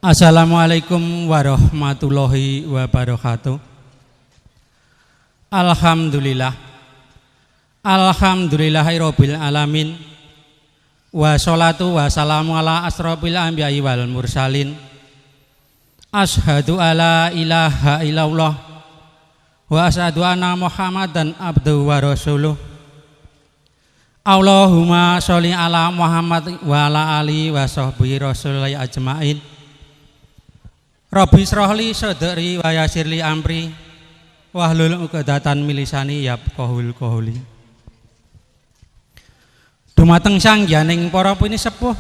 Assalamualaikum warahmatullahi wabarakatuh. Alhamdulillah. Alhamdulillahirabbil alamin. Wassalatu wassalamu ala asrofil anbiya'i wal mursalin. Asyhadu alla ilaha illallah wa asyhadu anna Muhammadan abduhu wa rasuluh. Allahumma sholli ala Muhammad wa ala alihi wa sahbihi rasulillah ajmain. Rabbi shrah li sadri wa yassir li amri wahlul 'uqdatan min lisani yafqahul qawli. Dumateng sang yaning para pinisepuh,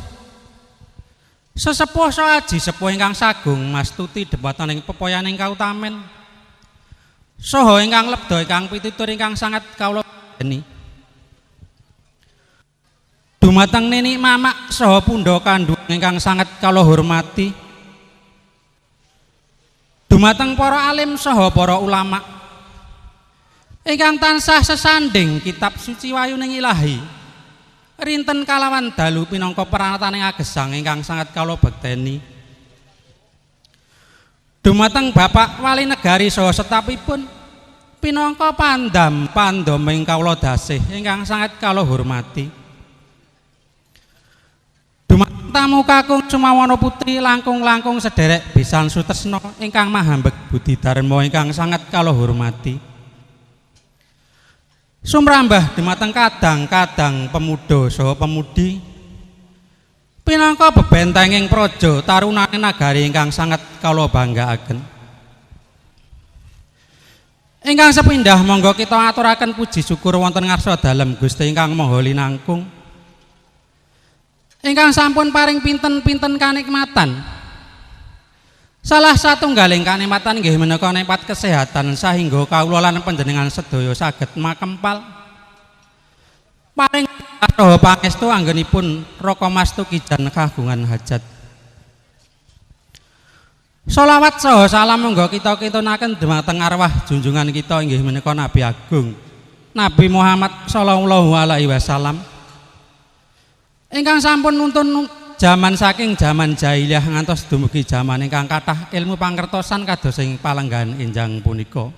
sesepuh saha aji sepuh ingkang sagung mastuti debataning pepoyaning kautamen saha ingkang lebda ingkang pitutur ingkang sangat kawula beni. Dumateng nini mamak saha pundha kandhung ingkang sangat kawula hormati. Dumateng para alim saha para ulama ingkang tansah sesanding kitab suci wayuning ilahi rinten kalawan dalu pinangka pranataning agesang ingkang sangat kawula bekteni. Dumateng Bapak Wali Negari saha setapipun pinangka pandam pandoming kawula dasih ingkang sangat kawula hormati. Dumateng tamu kakung Sumawana Putri langkung-langkung sederek besan sutresna ingkang mahambeg budi dharma ingkang sangat kawula hormati. Sumrambah dumateng kadang-kadang pemuda saha pemudi pinangka bebentenging praja tarunane nagari ingkang sangat kawula banggaaken. Ingkang sepindah monggo kita aturaken puji syukur wonten ngarsa dalem Gusti ingkang Maha Linangkung ingkang sampun paring pinten-pinten kanikmatan. Salah satunggaling kanikmatan inggih menika nikmat kesehatan sahingga kawula lan panjenengan sedaya saged makempal. Paring saha pangestu anggenipun Raka Mastukijan kagungan hajat. Sholawat saha salam monggo kita kintunaken dumateng arwah junjungan kita inggih menika Nabi Agung Nabi Muhammad sallallahu alaihi wasallam ingkang sampun nuntun jaman saking jaman jahiliyah ngantos dumugi jaman ingkang kathah ilmu pangertosan kados ing palenggahan enjang punika.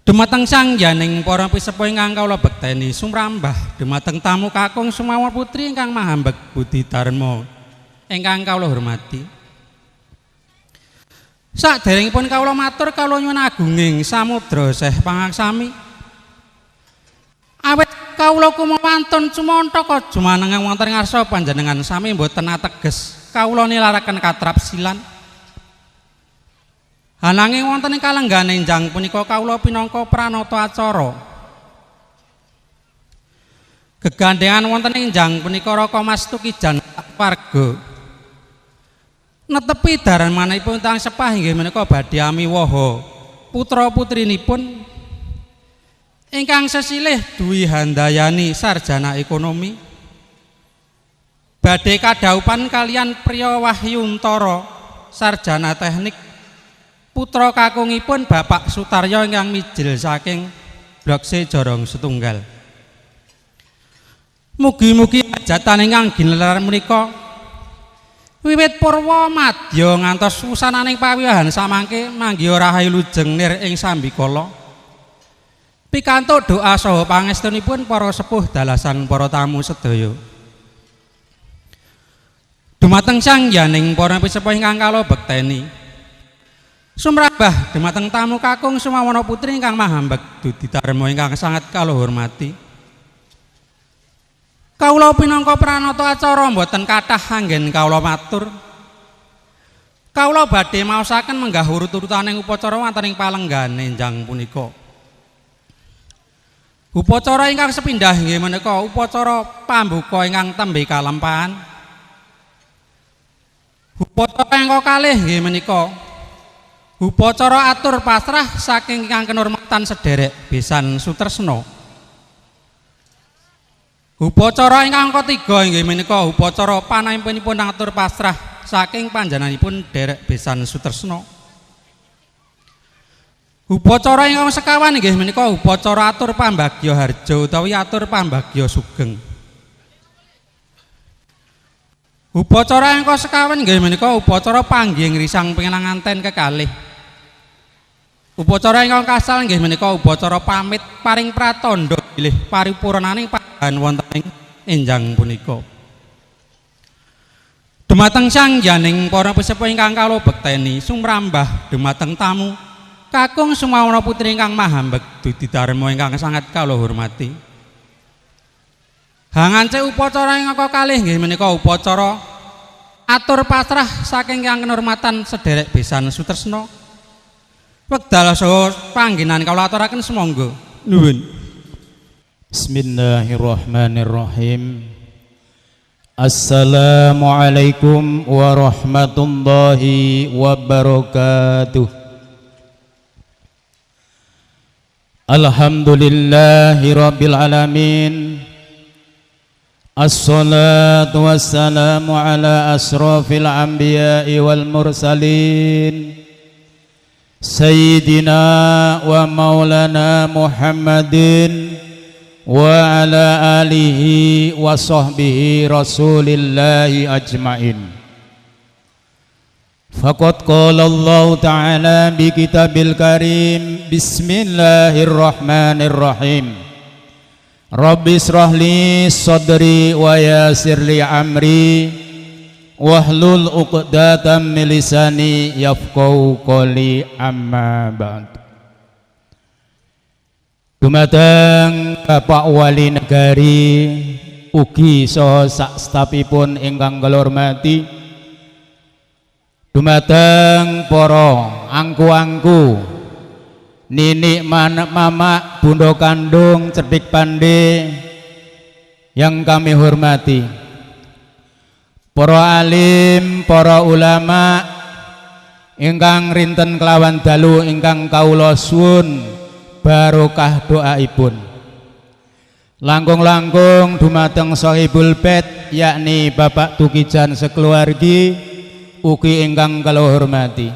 Dumateng sang yaning para pisepuh ingkang kawula bekteni sumrambah dumateng tamu kakung Sumawa Putri ingkang mahambeg budi dharma ingkang kawula hormati. Saderengipun kawula matur kawula nyuwun agunging samudra seh pangaksami. Awit kawula kumawantun sumantaka jumeneng wonten ngarsa panjenengan sami mboten ateges kawula nilaraken katrapsilan. Ananging wonten ing kalenggahan enjang punika kawula pinangka pranata acara. Gegandhengan wonten ing enjang punika Raka Mastukijan warga netepi darmanipun tang sepah inggih menika badhe amiwaha putra-putrinipun ingkang sesilih Dwi Handayani sarjana ekonomi badhe kadhaupan kalian Priya Wahyuntara sarjana teknik putra kakungipun Bapak Sutaryo ingkang mijil saking Blok C Jorong Setunggal. Mugi-mugi hajatan ingkang ginelar menika wiwit purwa madya ngantos wusananing pawiwahan samangke manggiha rahayu lujeng nir ing sambikala. Pikantuk doa saha pangestunipun para sepuh dalasan para tamu sedaya. Dumateng sang yaning para pisepuh ingkang kawula bekteni. Sumrambah dumateng tamu kakung Sumawana Putri ingkang mahambeg budi dharma ingkang sangat kawula hormati. Kawula pinangka pranata acara mboten kathah anggen kawula matur. Kawula badhe maosaken menggah urut-urutaning upacara wonten ing palenggahan enjang punika. Upacara ingkang sepindah inggih menika upacara pambuka ingkang tembe kalampahan. Upacara ingkang kalih inggih menika upacara atur pasrah saking ingkang kinurmatan sederek besan sutresna. Upacara ingkang ketiga inggih menika upacara panampanipun atur pasrah saking panjenenganipun derek besan sutresna. Upacara ingkang sekawan inggih menika upacara atur pambagya harja utawi atur pambagya sugeng. Upacara ingkang sekawan inggih menika upacara panggih ngrisang penganten kekalih. Upacara ingkang kasal inggih menika upacara pamit paring pratandha bilih paripurnaning pahan wonten ing enjang punika. Dumateng sangyaning para pesepuh ingkang kawula bekteni sumrambah dumateng tamu kakung Sumawana putri ingkang mahambek dudi dharma ingkang sangat kawula hormati. Hangance upacara ingkang kalih nggih menika upacara atur pasrah saking Hyang Kinurmatan sederek besan Sutresna. Wekdal saha panggenan kawula aturaken sumangga. Nuwun. Bismillahirrahmanirrahim. Assalamualaikum warahmatullahi wabarakatuh. Alhamdulillahi rabbil alamin. Assalatu wassalamu ala asrafil anbiya'i wal mursalin Sayyidina wa maulana Muhammadin wa ala alihi wa sahbihi rasulillahi ajmain. Faqad qala Allah ta'ala bi kitabil karim. Bismillahirrahmanirrahim. Rabbi israh li sadri wa yassir li amri wahlul 'uqdatam min lisani yafqahu qawli. Amma ba'd. Dumateng Bapak Wali Negari ugi saha sak stafipun ingkang kula hormati, dumateng para angku-angku, ninik mamak, bunda kandung, cerdik pandai yang kami hormati, para alim, para ulama ingkang rinten kelawan dalu ingkang kawula suwun barokah doaipun. Langkung-langkung dumateng sahibul bait yakni Bapak Tukijan sekeluargi ugi ingkang kula hormati.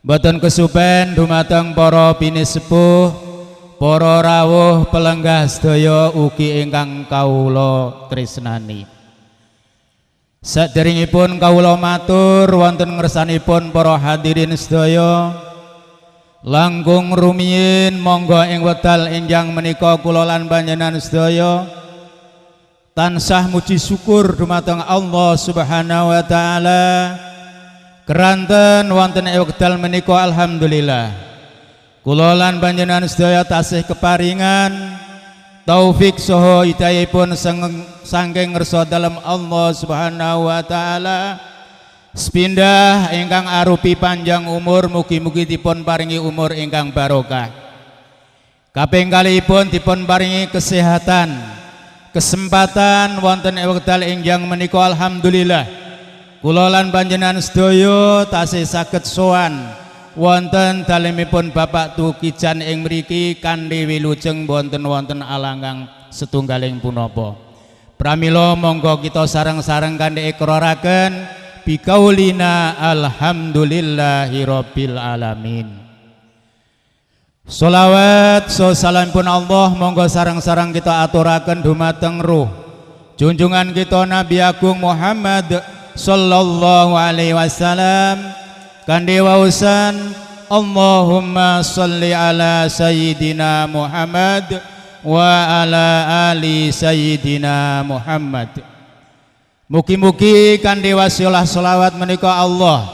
Boten kesupen dumateng para pinisepuh, para rawuh pelenggah sedaya ugi ingkang kawula tresnani. Saderengipun kawula matur wonten ngersanipun para hadirin sedaya, langkung rumiyin monggo ing wekdal enjang menika kula lan panjenengan sedaya tansah muji syukur dumateng Allah Subhanahu wa taala. Keranten wonten ing wekdal menika alhamdulillah kula lan panjenengan sedaya tasih keparingan taufik saha hidayahipun saking ngersa dalem Allah Subhanahu wa taala. Sepindah ingkang arupi panjang umur, mugi-mugi dipun paringi umur ingkang barokah. Kaping kalihipun dipun paringi kesehatan, kesempatan wonten ing wekdal enjang menika alhamdulillah kula lan panjenengan sedaya tasih saged sowan wonten dalemipun Bapak Tukijan ing mriki kanthi wilujeng wonten-wonten alangang setunggaling punapa. Pramila monggo kita sareng-sareng kanthi ikraraken bikaulina alhamdulillahi rabbil alamin. Sholawat salam pun Allah monggo sareng-sareng kita aturaken dumateng ruh junjungan kita Nabi Agung Muhammad sallallahu alaihi wasallam kanthi waosan Allahumma sholli ala sayyidina Muhammad wa ala ali sayyidina Muhammad. Mugi-mugi kanthi wasilah selawat menika Allah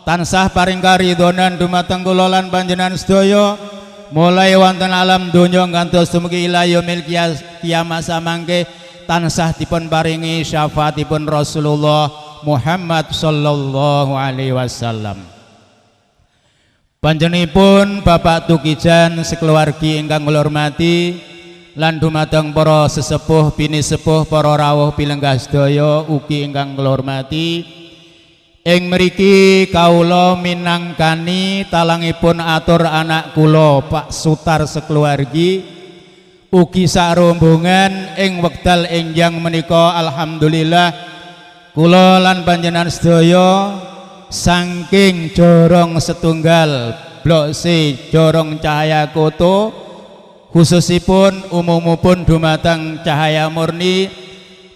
tansah paring karidhonan dumateng kula lan panjenengan sedaya mulai wonten alam donya ngantos dumugi ila yaumil kiamah samangke tansah dipun paringi syafaatipun Rasulullah Muhammad sallallahu alaihi wasallam. Panjenenganipun Bapak Tukijan sekeluargi ingkang kula hormati lan dumateng para sesepuh pinisepuh para rawuh pilenggah sedaya ugi ingkang kula hormati. Ing mriki kawula minangkani talangipun atur anak kula Pak Sutar sekeluargi ugi sak rombongan ing wekdal enjang menika alhamdulillah kula lan panjenengan sedaya saking jorong setunggal Blok C Jorong Cahaya Koto khususipun umumipun dumateng Cahaya Murni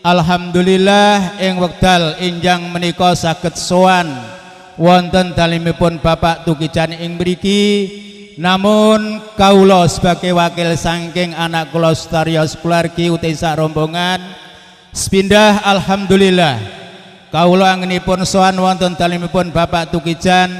Alhamdulillah ing wekdal injang menika saged sowan wonten dalemipun Bapak Tukijan ing mriki. Namun kawula sebagai wakil saking anak kula Sutaryo sekeluargi utawi sak rombongan sepindah alhamdulillah kawula anggenipun sowan wonten dalemipun Bapak Tukijan,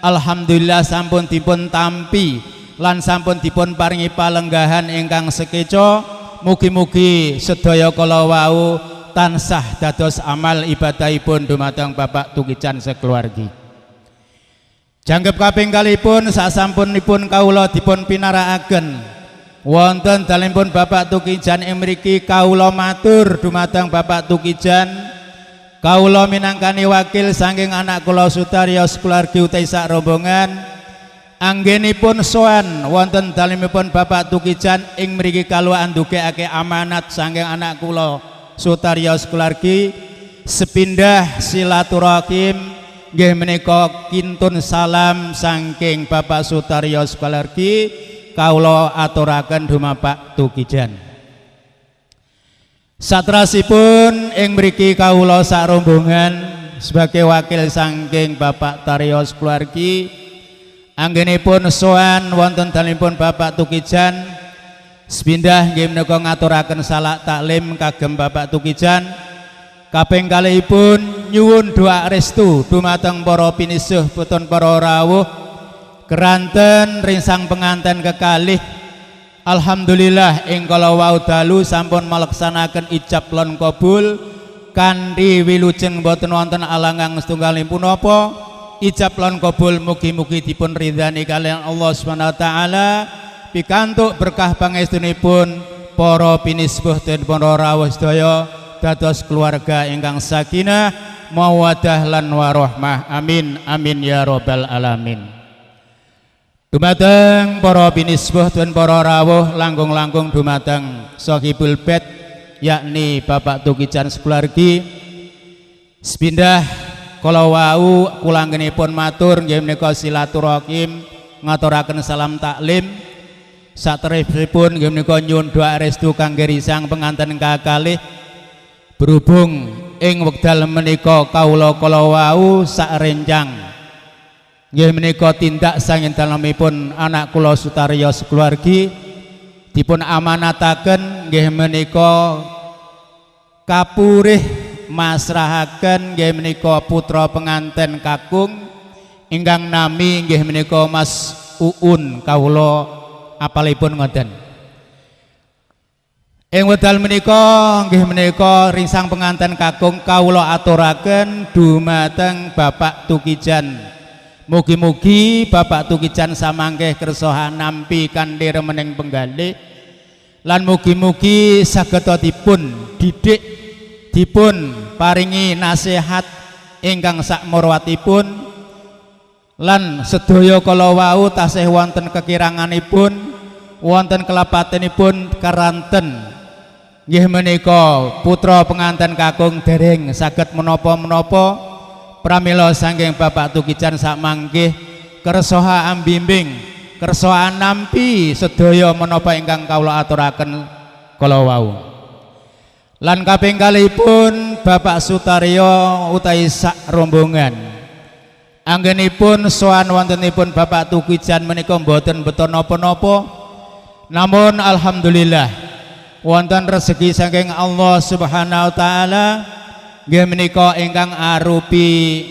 alhamdulillah sampun dipun tampi lan sampun dipun paringi palenggahan ingkang sekeca. Mugi-mugi sedaya kala wau tansah dados amal ibadahipun dumateng Bapak Tukijan sekeluargi. Jangkep kaping kalihipun sasampunipun kawula dipun pinarakaken wonten dalemipun Bapak Tukijan ing mriki, kawula matur dumateng Bapak Tukijan, kawula minangkani wakil saking anak kula Sutaryo sekeluargi utawi sak rombongan anggenipun sowan wonten dalemipun Bapak Tukijan ing mriki kawula andugekake amanat saking anak kula Sutaryo sekeluargi sepindah silaturahim nggih menika kintun salam saking Bapak Sutaryo sekeluargi kawula aturaken dumateng Pak Tukijan. Satrasipun ing mriki kawula sak rombongan sebagai wakil saking Bapak Taryo sekeluargi anggenipun sowan wonten dalemipun Bapak Tukijan sepindah nggih menika ngaturaken salak taklim kagem Bapak Tukijan. Kaping kalihipun nyuwun doa restu dumateng para pinisuh putun para rawuh keranten ringsang penganten kekalih. Alhamdulillah ing kala wau dalu sampun melaksanakan ijab lan qabul kanthi wilujeng boten wonten alangan setunggalipun punapa. Ijab lan qabul mugi-mugi dipun ridhani kaliyan Allah Subhanahu wa taala, pikantuk berkah pangestunipun para pinisbuh dan para rawuh sedaya dados keluarga ingkang sakinah mawaddah lan warahmah. Amin amin ya rabbal alamin. Dumateng para pinisbuh dan para rawuh langkung-langkung dumateng sahibul bait yakni Bapak Tukijan sekeluargi sepindah kala wau kula anggenipun matur nggih menika silaturahim ngaturaken salam taklim. Saterusipun nggih menika nyuwun doa restu kangge risang penganten kakalih. Berhubung ing wekdal menika kawula kala wau sak rencang nggih menika tindak saking dalemipun anak kula Sutaryo sekeluargi dipun amanataken nggih menika kapurih masrahaken nggih menika putra penganten kakung ingkang nami nggih menika Mas Uun kawula apalipun ngoten. Ing wekdal menika nggih menika ringsang penganten kakung kawula aturaken dumateng Bapak Tukijan. Mugi-mugi Bapak Tukijan samangke kersa nampi kanthi remening penggalih lan mugi-mugi saged dipun didik dipun paringi nasihat ingkang sakmurwatipun lan sedaya kala wau tasih wonten kekiranganipun wonten kelepatanipun keranten nggih menika putra penganten kakung dereng saged menapa-menapa. Pramila saking Bapak Tukijan sakmangke kersa ambimbing kersa nampi sedaya menapa ingkang kawula aturaken kala wau. Lan kaping kalihipun Bapak Sutaryo utawi sak rombongan anggenipun sowan wontenipun Bapak Tukijan menika mboten beto napa-napa, namun alhamdulillah wonten rezeki saking Allah Subhanahu wa taala nggih menika ingkang arupi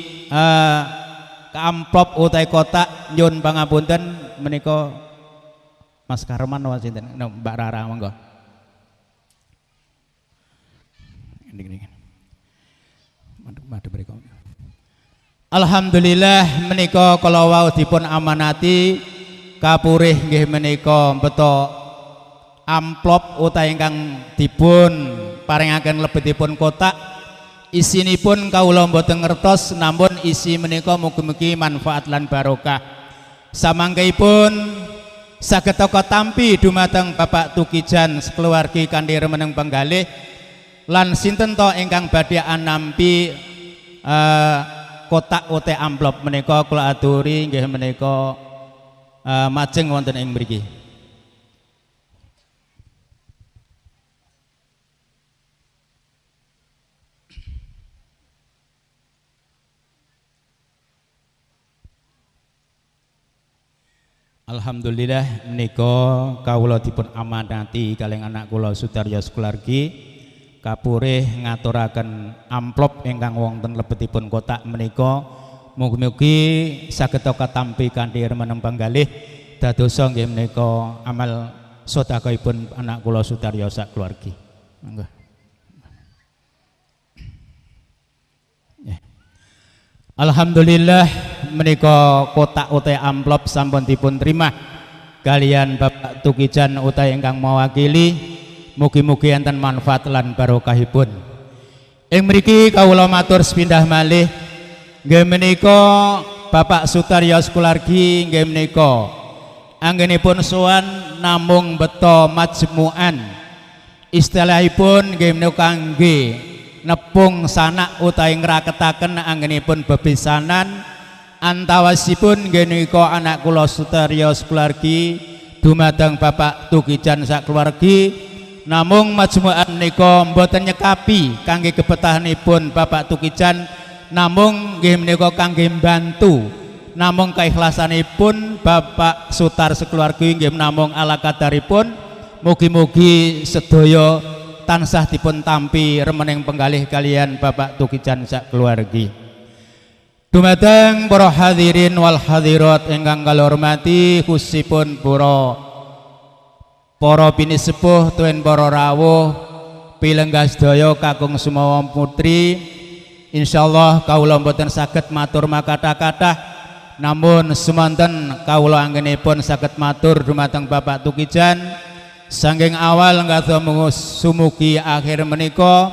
amplop utawi kotak. Nyun pangapunten menika Mas Karman napa sinten? Mbak Rara monggo. Alhamdulillah menika kala wau dipun amanati kapurih nggih menika beto amplop utawi ingkang dipun paringaken lebetipun kotak. Isinipun kawula mboten ngertos, namun isi menika mugi-mugi manfaat lan barokah. Samangkeipun saged toko tampi dumateng Bapak Tukijan sekeluargi kanthi remeneng penggalih lan sinten to ingkang badhe anampi kotak utawi amplop menika kula aturi nggih menika majeng wonten ing mriki. Alhamdulillah menika kawula dipun amanati kalih anak kula Sutaryo Sukulargi kapurih ngaturaken amplop ingkang wonten lebetipun kotak menika. Mugi-mugi saged katampi kanthi remen panggalih dadosa nggih menika amal sedekahipun anak kula Sutaryo sak keluargi. Monggo. Alhamdulillah menika kotak utawi amplop sampun dipun terima kalian Bapak Tukijan utawi ingkang mewakili. Mugi-mugi enten manfaat lan barokahipun. Ing mriki kawula matur sepindah malih nggih menika Bapak Sutaryo Sukulargi nggih menika anggenipun sowan namung beto majmuan, istilahipun nggih menika kangge nepung sanak utawi ngraketaken anggenipun bebesanan antawasipun nggih menika anak kula Sutaryo Sukulargi dumateng Bapak Tukijan sak keluargi. Namung majmuan menika mboten nyekapi kangge kebetahanipun Bapak Tukijan, namung nggih menika kangge mbantu. Namung keikhlasanipun Bapak Sutar sekeluarga nggih namung ala kadaripun. Mugi-mugi sedaya tansah dipun tampi remening penggalih kalian Bapak Tukijan sak keluargi. Dumateng para hadirin wal hadirat ingkang kula hormati, khususipun para pinisepuh tuen para rawuh pilenggah sedaya kakung sumawa putri, insyaallah kawula mboten saged matur makathah-kathah, namun semanten kawula anggenipun saged matur dumateng Bapak Tukijan saking awal ngatho sumugi akhir menika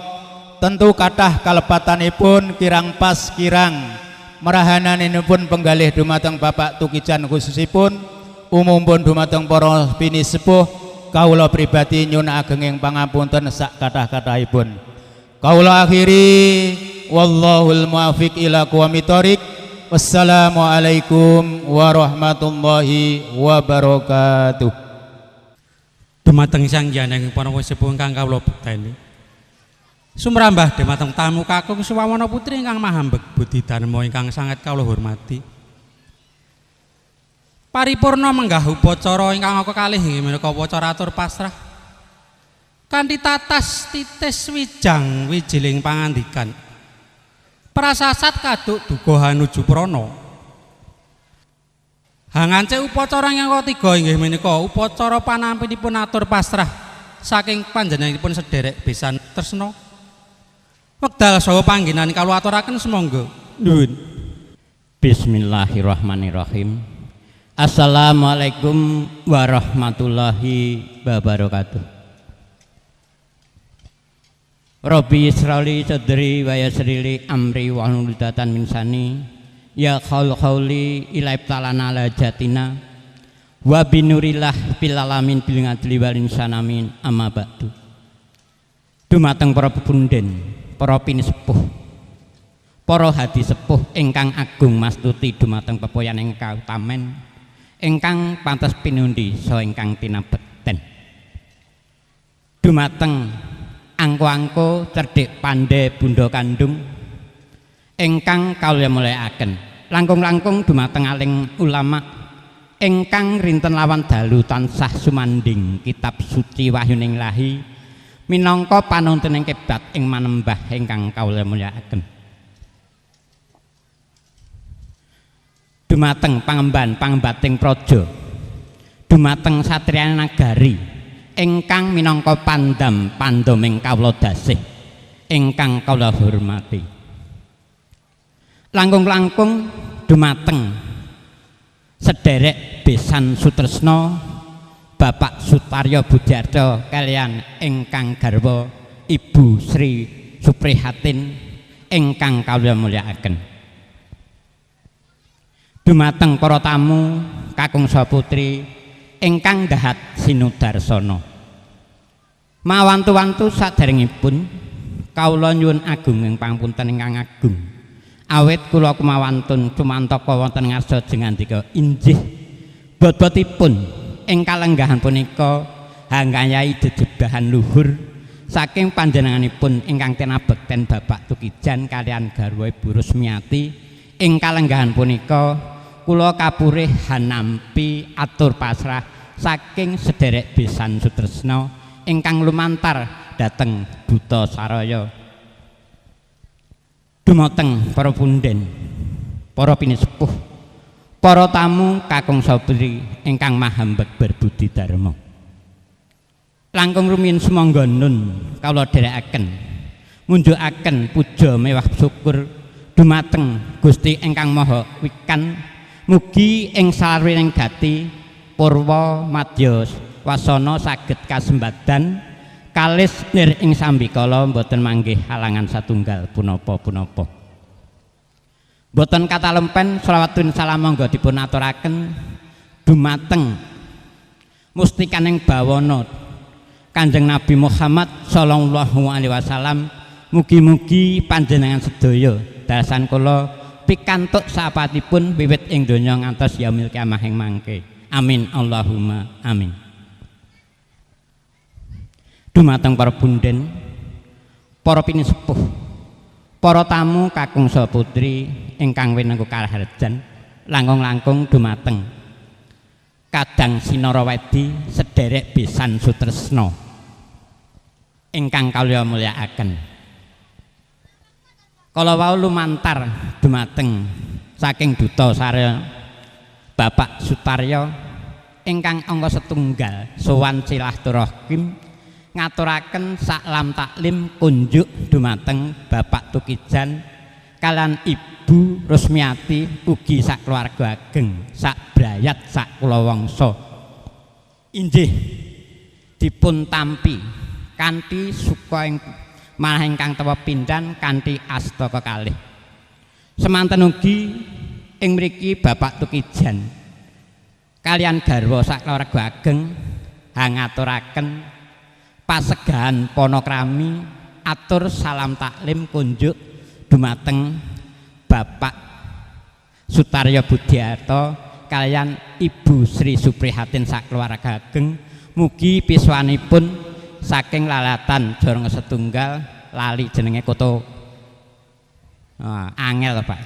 tentu kathah kalepatanipun kirang pas kirang merahananipun penggalih dumateng Bapak Tukijan khususipun umumpun dumateng para pinisepuh. Kawula pribadi nyuwun agenging pangapunten sak kathah-kathahipun. Kawula akhiri, wallahul muwaffiq ila aqwamit thoriq. Wassalamualaikum warahmatullahi wabarakatuh. Dumateng Sang Hyang para sepuh ingkang kawula bekteni. Sumrambah dumateng tamu kakung Suwawana Putri ingkang mahambeg budi dharma ingkang sanget kawula hormati. Paripurna menggah upacara ingkang angka kalih inggih menika upacara atur pasrah kanthi tatas titis wijang wijiling pangandikan. Prasasat kaduk duga hanuju prana. Hangance upacara ingkang ketiga inggih menika upacara panampinipun atur pasrah saking panjenenganipun sederek besan tresna. Wekdal saha panggenan kawula aturaken sumangga. Nuwun. Bismillahirrahmanirrahim. Assalamualaikum warahmatullahi wabarakatuh. Rabbi israli sadri wa yassirli amri wa hlul 'uqdatam min lisani ya qaul qauli ila ibtalana la jatina wa binurillah bil alamin bil ngadli wal insanamin amma ba'du. Dumateng para pepunden, para pinisepuh, para hadi sepuh ingkang agung mastuti dumateng pepoyan ingkang kautamen ingkang pantes pinundi saha ingkang tinabekten. Dumateng angko-angko cerdik pandhe bunda kandung ingkang kawula mulyakaken, langkung-langkung dumateng alim ulama ingkang rinten lawan dalu tansah sumandhing kitab suci wahyuning lahi minangka panuntuning kiblat ing manembah ingkang kawula mulyakaken. Dumateng pangemban pangembating praja, dumateng satriyan nagari ingkang minangka pandam pandoming kawula dasih ingkang kawula hormati. Langkung-langkung dumateng sederek besan sutresna Bapak Sutaryo Budiarjo kaliyan ingkang garwa Ibu Sri Suprihatin ingkang kawula mulyakaken. Dumateng para tamu kakung saha putri ingkang dahat sinudarsana. Mawantu-wantu saderengipun kawula nyuwun agunging pangapunten ingkang agung. Awit kula kumawantun cumantaka wonten ngarsa jengandika injih bot-botipun ing kalenggahan punika hanggayahi jejebahan luhur saking panjenenganipun ingkang tinabekten Bapak Tukijan kaliyan garwa Ibu Rusmiati ing kalenggahan punika kula kapurih hanampi atur pasrah saking sederek besan Sutresna ingkang lumantar dhateng Duta Saraya. Dumateng para punden, para pinisepuh, para tamu kakung sabri ingkang mahambek berbudi dharma. Langkung rumiyin sumangga nun kawula dherekaken munjukaken puja mewah syukur dumateng Gusti ingkang Maha Wikan, mugi ing sarwining gati purwa madya wasana saged kasembadan kalis nir ing sambikala mboten manggih halangan satunggal punapa-punapa. Mboten katalempen selawat lan salam monggo dipun aturaken dumateng mustikaning bawana Kanjeng Nabi Muhammad sallallahu alaihi wasallam. Mugi-mugi panjenengan sedaya dalasan kula pikantuk sapatipun wiwit ing donya ngantos yaumil kiamah ing mangke. Amin Allahumma amin. Dumateng para punden, para pinisepuh, para tamu kakung saha putri ingkang winengku karaharjan, langkung-langkung dumateng Kadang Sinarawedi sederek besan Sutresna ingkang kawula mulyakaken. Kala wau lumantar dumateng saking Duta Sarya Bapak Sutaryo ingkang angka setunggal sowan silaturahim ngaturaken saklam taklim kunjuk dumateng Bapak Tukijan kalian Ibu Rusmiati ugi sak keluarga ageng sak brayat sak kulawangsa. Inggih dipun tampi kanthi suka ing malah ingkang tawa pindhan kanthi asta kekalih. Semanten ugi ing mriki Bapak Tukijan kalian garwa sak keluarga ageng hangaturaken pasegahan panakrami atur salam taklim kunjuk dumateng Bapak Sutaryo Budiarto kalian Ibu Sri Suprihatin sak keluarga ageng. Mugi piswanipun saking lalatan jorong setunggal lali jenenge koto angel Pak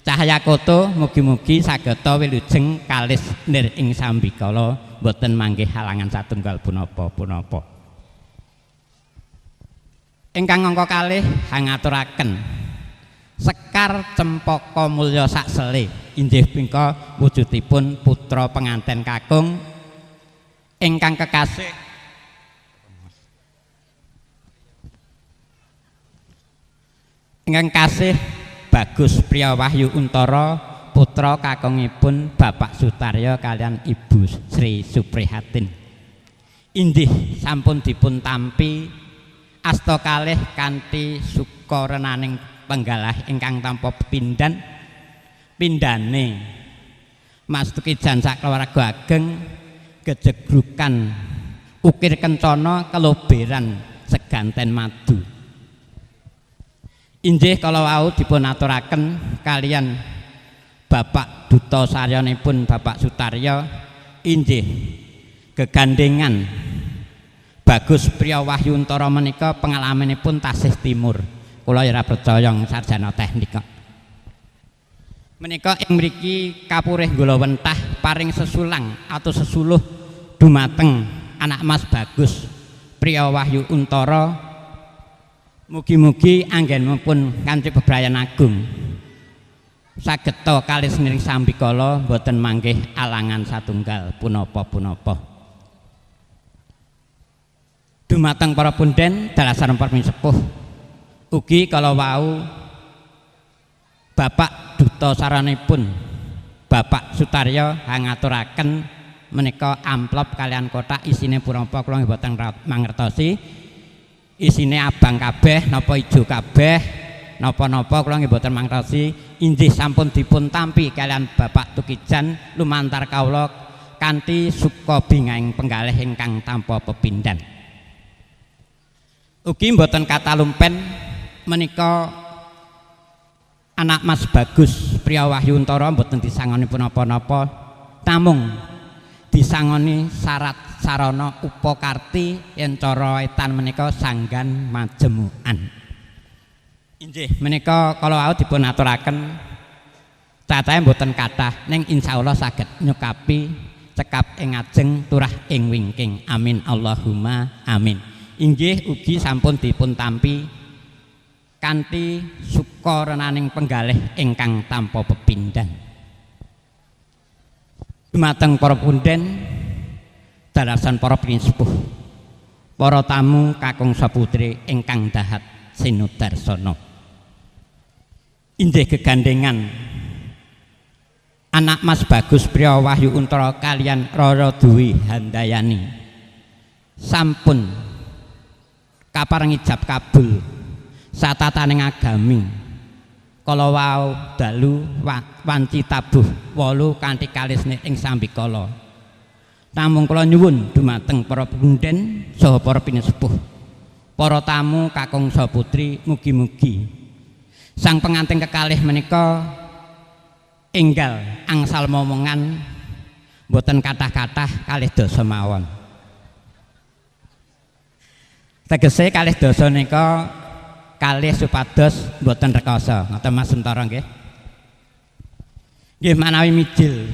Cahaya Koto, mugi-mugi sageta wilujeng kalis nir ing sambikala mboten manggih halangan satunggal punapa-punapa. Ingkang angka kalih hangaturaken Sekar Cempaka Mulya Saksele inggih punika wujudipun putra penganten kakung ingkang kekasih ingkang kasih Bagus Priya Wahyu Untara putra kakungipun Bapak Sutaryo kalian Ibu Sri Suprihatin. Inggih sampun dipun tampi asta kalih kanthi suka renaning penggalah ingkang tanpa pepindhan pindhane Mas Tukijan sak keluarga ageng gejegrukan ukir kencana keloberan seganten madu. Inggih kala wau dipun aturaken kalian Bapak Duta Saryanipun Bapak Sutaryo inggih gegandengan Bagus Priya Wahyu Untara menika pengalamanipun tasih timur. Kula ya ora percaya sarjana teknik kok. Menika ing mriki kapurih gulawentah paring sesulang atau sesuluh dumateng anak Mas Bagus Priya Wahyu Untara. Mugi-mugi anggenipun kanthi bebrayan agung sageta kalis niring sambikala mboten manggih alangan satunggal punapa-punapa. Dumateng para punden dalasan para sepuh ugi kala wau Bapak Duta Saranipun Bapak Sutaryo hangaturaken menika amplop kalian kotak isine punapa kula mboten mangertosi. Isine abang kabeh napa ijo kabeh napa-napa kula nggih mboten mangertosi. Inggih sampun dipun tampi kalian Bapak Tukijan lumantar kawula kanthi suka bingahing penggalih ingkang tanpa pepindhan. Ugi mboten katalumpen menika anak Mas Bagus Priya Wahyu Untara mboten disangoni punapa-napa namung disangoni syarat sarana upakarti yen cara etan menika sanggan majemukan. Inggih menika kala wau dipun aturaken Cacahe mboten kathah ning insyaallah saged nyukapi cekap ing ajeng turah ing wingking. Amin Allahumma amin. Inggih ugi sampun dipun tampi kanthi sukarenaning penggalih ingkang tanpa pepindhan. Dumateng para punden, dalasan para pinisepuh, para tamu kakung saputri ingkang dahat sinudarsana. Inggih gegandengan anak Mas Bagus Priyo Wahyu Untara kalian Rara Dwi Handayani sampun kapareng ijab kabul satataning agami kala wau dalu wanci tabuh wolu kanthi kalisne ing sambikala. Namung kula nyuwun dumateng para punden saha para pinesepuh, para tamu kakung saha putri, mugi-mugi sang pengantin kekalih menika enggal angsal momongan mboten kathah-kathah kalih dasa mawon. Tegese kalih dasa nika kalih supados mboten rekasa. Ngoten Mas Suntara nggih. Nggih manawi mijil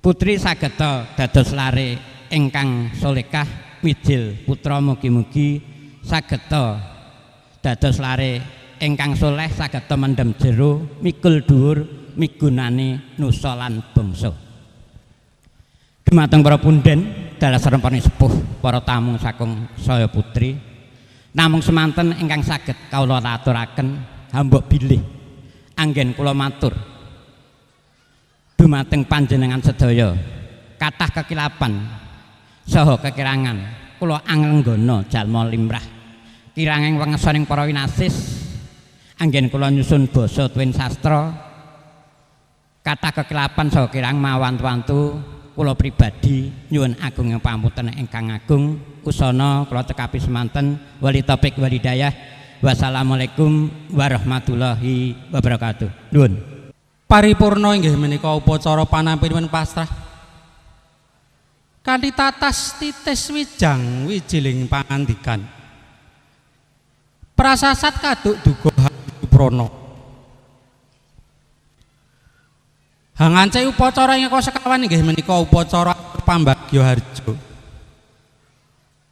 putri sageta dados lare ingkang solekah, mijil putra mugi-mugi sageta dados lare ingkang soleh, sageta mendhem jero mikul dhuwur migunane nusa lan bangsa. Dumateng para punden dalah sareng para sepuh, para tamu saking saya putri, namung semanten ingkang saged kawula aturaken hambok bilih anggen kula matur dumateng panjenengan sedaya kathah kekilapan saha kekirangan kula anglenggana jalma limrah kiranging wengesaning para winasis anggen kula nyusun basa tuwin sastra kathah kekilapan saha kirang mawantu-wantu kula pribadi nyuwun agung pangapunten ingkang agung usana kula cekapi semanten wali taufik walhidayah. Wassalamualaikum warahmatullahi wabarakatuh. Nuwun. Paripurna inggih menika upacara panampinipun pasrah kanthi tatas titis wijang wijiling pangandikan prasasat kaduk duga prana. Hangance upacara ingkang sekawan inggih menika upacara pambagya harja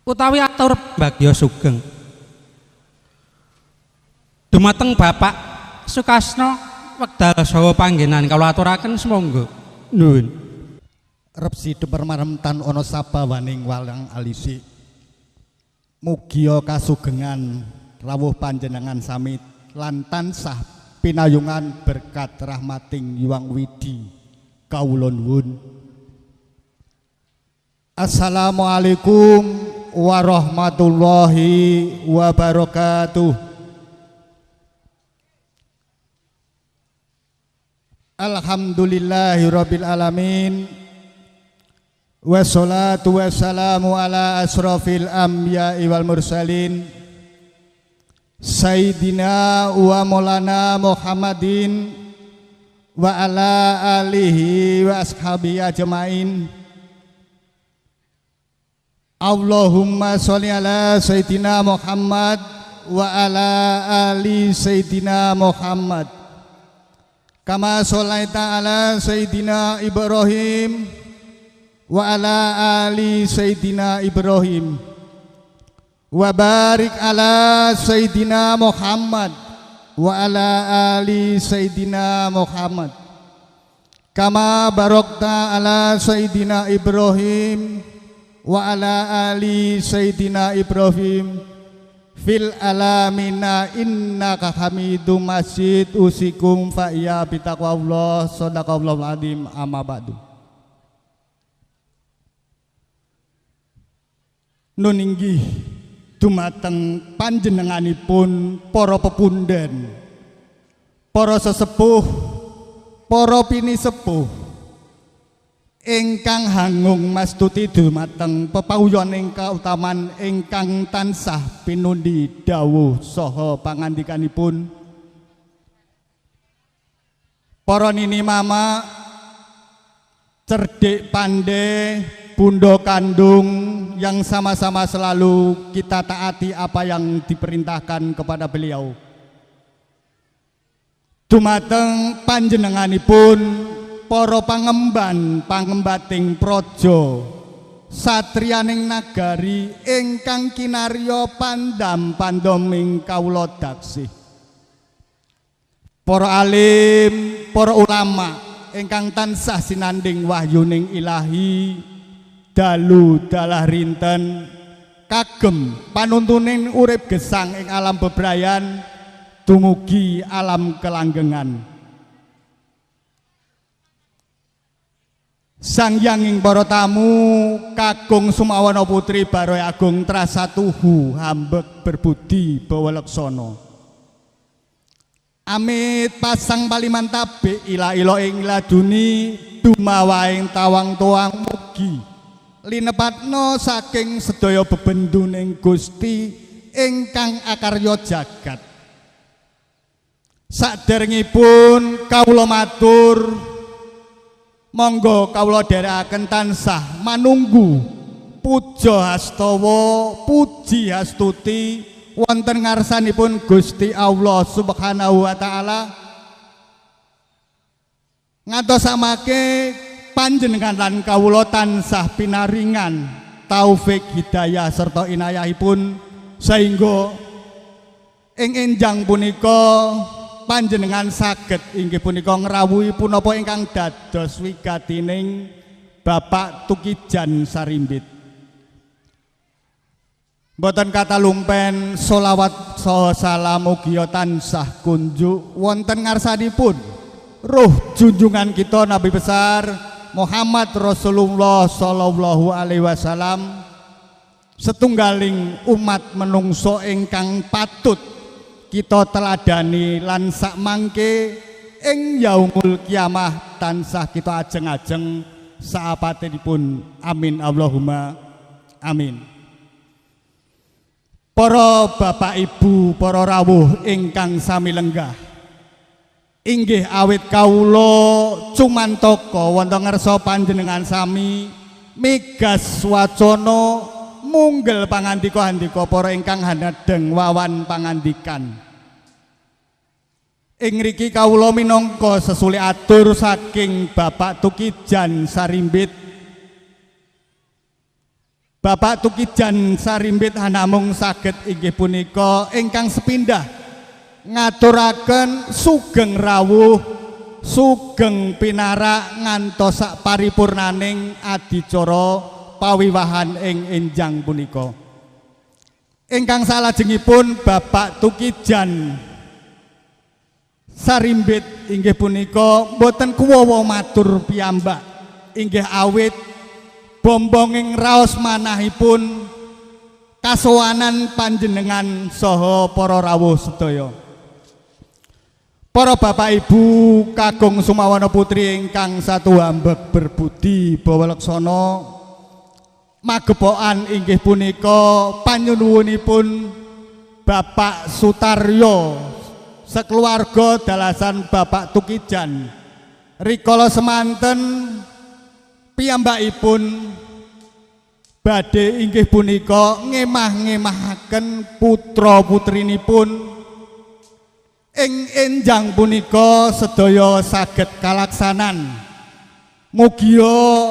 utawi atur pambagya sugeng dumateng Bapak Sukasno wekdal saha panggenan kawula aturaken sumangga. Nuwun. Repsi dumermarem tan ana sabawaning walang alisi. Mugia kasugengan rawuh panjenengan sami lan tansah pinayungan berkat rahmating Hyang Widi. Kawula nuwun. Assalamualaikum warahmatullahi wabarakatuh. Alhamdulillahirabbil alamin. Wassalatu wassalamu ala asrafil anbiya'i wal mursalin Sayyidina wa maulana Muhammadin wa ala alihi wa ashabihi ajmain. Allahumma sholli ala Sayyidina Muhammad wa ala ali Sayyidina Muhammad kama sholaita ala Sayyidina Ibrahim wa ala ali Sayyidina Ibrahim wa barik ala Sayyidina Muhammad wa ala ali Sayyidina Muhammad kama barakta ala Sayyidina Ibrahim wa ala ali Sayyidina Ibrahim fil alamina innaka hamidum majid. Usikum fa iya bitaqwallah. Shadaqallahul azim. Amma ba'du. Nun inggih dumateng panjenenganipun para pepunden, para sesepuh, para pinisepuh ingkang hangung mastuti dumateng pepauyon ing kautaman ingkang tansah pinundi dawuh saha pangandikanipun. Para nini mama cerdik pandai, bunda kandung yang sama-sama selalu kita taati apa yang diperintahkan kepada beliau. Dumateng panjenenganipun para pangemban pangembating praja satriyaning nagari ingkang kinarya pandam pandoming kawula daksih. Para alim, para ulama ingkang tansah sinanding wahyuning ilahi dalu dalah rinten kagem panuntuning urip gesang ing alam bebrayan dumugi alam kelanggengan. Sang yanging para tamu kakung Sumawana Putri Baroy Agung Trasatuhu hambek berbudi bawa leksana. Amit pasang paliman tabik ila ila ing laduni dumawaing tawang tuang mugi linepatno saking sedaya bebenduning Gusti ingkang akarya jagat. Saderengipun kawula matur, monggo kawula dherekaken tansah manunggu puja hastawa puji hastuti wonten ngarsanipun Gusti Allah Subhanahu wa taala. Ngantos samake panjenengan lan kawula tansah pinaringan taufik hidayah serta inayahipun sehingga ing enjang punika panjenengan saged inggih punika ngrawuhi punapa ingkang dados wigatining Bapak Tukijan Sarimbit. Mboten katalumpen solawat saha salam ugia tansah kunjuk wonten ngarsanipun ruh junjungan kita Nabi besar Muhammad Rasulullah sallallahu alaihi wasallam, setunggaling umat menungso ingkang patut kita teladani lan sakmangke ing yaumul kiamah tansah kita ajeng-ajeng saapatenipun. Amin Allahumma amin. Para bapak ibu, para rawuh ingkang sami lenggah, inggih awit kawula cumantaka wonten ngarsa panjenengan sami migas wacana munggel pangandika-andika para ingkang hanedheng wawan pangandikan. Ing ngriki kawula minangka sesuli atur saking Bapak Tukijan Sarimbit. Bapak Tukijan Sarimbit hanamung saged inggih punika ingkang sepindah ngaturaken sugeng rawuh sugeng pinarak ngantos sak paripurnaning adicara pawiwahan ing enjang punika. Ingkang salajengipun Bapak Tukijan Sarimbit inggih punika mboten kuwawa matur piyambak, inggih awit bombonging raos manahipun kasowanan panjenengan saha para rawuh sedaya. Para bapak ibu kakung Sumawana Putri ingkang satu hambek berbudi bawa leksana, magepokan inggih punika panyuwunipun Bapak Sutaryo sekeluarga dalasan Bapak Tukijan rikala semanten piyambakipun badhe inggih punika ngemah-ngemahaken putra putrinipun ing enjang punika sedaya saged kalaksanan. Mugia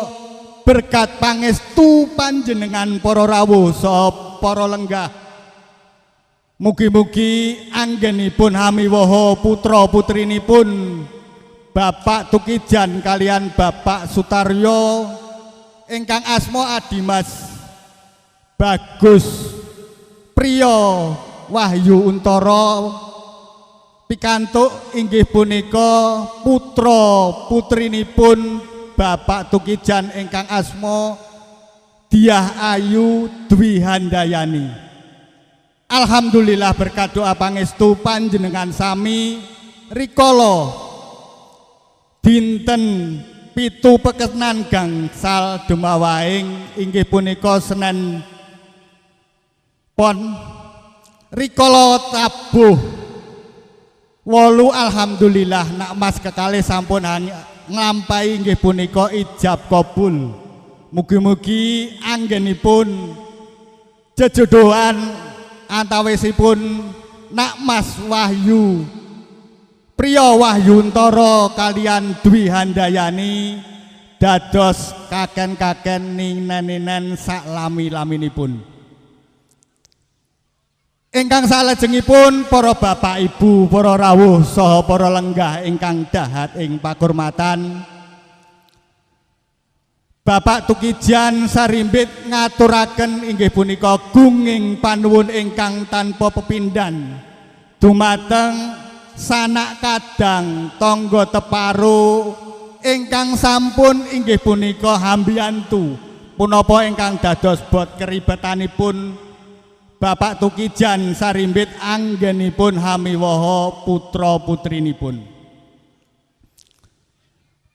berkat pangestu panjenengan para rawuh saha para lenggah, mugi-mugi anggenipun hamiwaha putra putrinipun Bapak Tukijan kalian Bapak Sutaryo ingkang asma Adimas Bagus Priyo Wahyu Untara pikantuk inggih punika putra putrinipun Bapak Tukijan ingkang asma Diah Ayu Dwi Handayani. Alhamdulillah berkat doa pangestu panjenengan sami rikala dinten 7 pekenan gangsal dumawaing inggih punika Senen Pon rikala tabuh 8 alhamdulillah nak mas kekalih sampun nglampahi inggih punika ijab kabul. Mugi-mugi anggenipun jejodohan antawisipun nak Mas Wahyu Priya Wahyuntara kalian Dwi Handayani dados kaken-kaken ninen-ninen sak lami-laminipun. Ingkang salajengipun para bapak ibu, para rawuh saha para lenggah ingkang dahat ing pakurmatan, Bapak Tukijan Sarimbit ngaturaken inggih punika gunging panuwun ingkang tanpa pepindhan dumateng sanak kadang tangga teparo ingkang sampun inggih punika hambiyantu punapa ingkang dados bot keribetanipun Bapak Tukijan Sarimbit anggenipun hamiwaha putra putrinipun.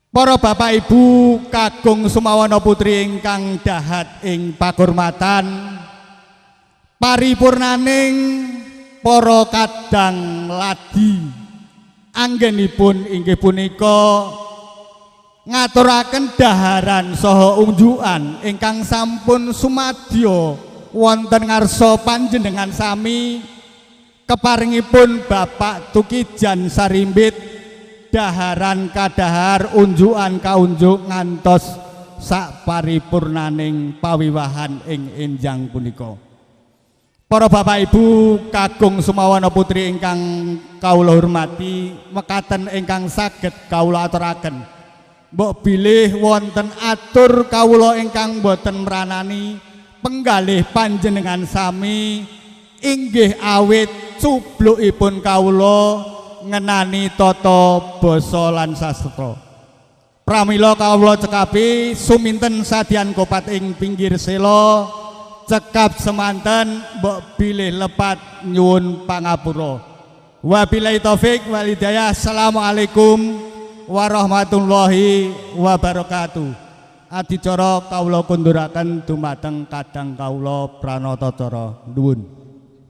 Para bapak ibu kakung sumawana putri ingkang dahat ing pakurmatan, paripurnaning para kadang ladi anggenipun inggih punika ngaturaken daharan saha unjukan ingkang sampun sumadya wonten ngarsa panjenengan sami keparingipun Bapak Tukijan Sarimbit daharan kadahar, unjukan kaunjuk ngantos sak paripurnaning pawiwahan ing enjang punika. Para bapak ibu kakung sumawana putri ingkang kawula hormati, mekaten ingkang saged kawula aturaken. Mbok bilih wonten atur kawula ingkang boten mranani penggalih panjenengan sami inggih awit cublukipun kawula ngenani tata basa lan sastra. Pramila kawula cekapi suminten sadian kopat ing pinggir sela, cekap semanten mbok bilih lepat nyuwun pangapura. Wabillahi taufik wal hidayah. Assalamualaikum warahmatullahi wabarakatuh. Adicara kawula kunduraken dumateng kadang kawula pranatacara. Nuwun.